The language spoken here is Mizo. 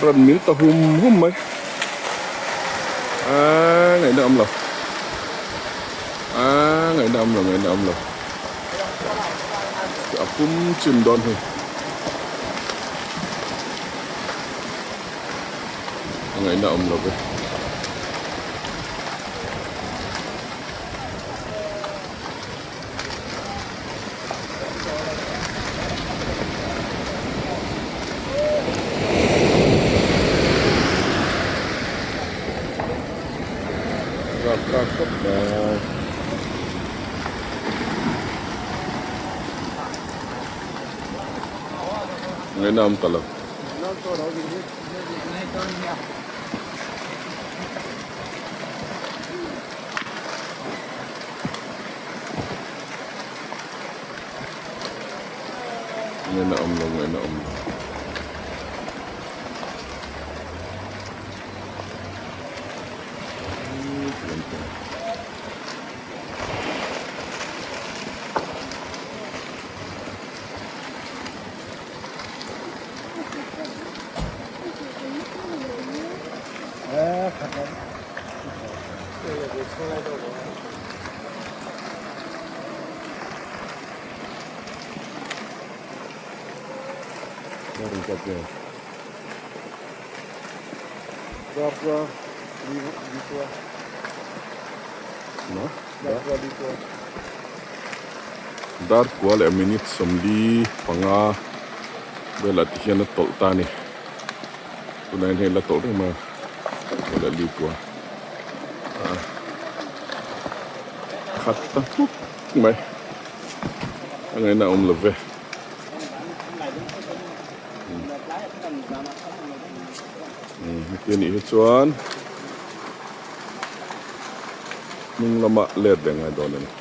Rawn mil ta hum hum mai. Aaa ngaihna awm lo. Aaa ngaihna awm lo ngaihna awm lo. A pum chim dawn hi. A ngaihna awm lo ve. Rapthlak khawp mai. Ngaihna awm ta lo. Ngaihna awm lo ngaihna awm lo. Dar kua leh minute 45 velah ti hian a tawlh ta a ni. Tunah hian hei la tawlh reng mai a, kua leh li kua. Khat ta hmuk mai a ngaihna a awm lo ve. Heti anih hi chuan hnung lama let leh ngai dawn a ni.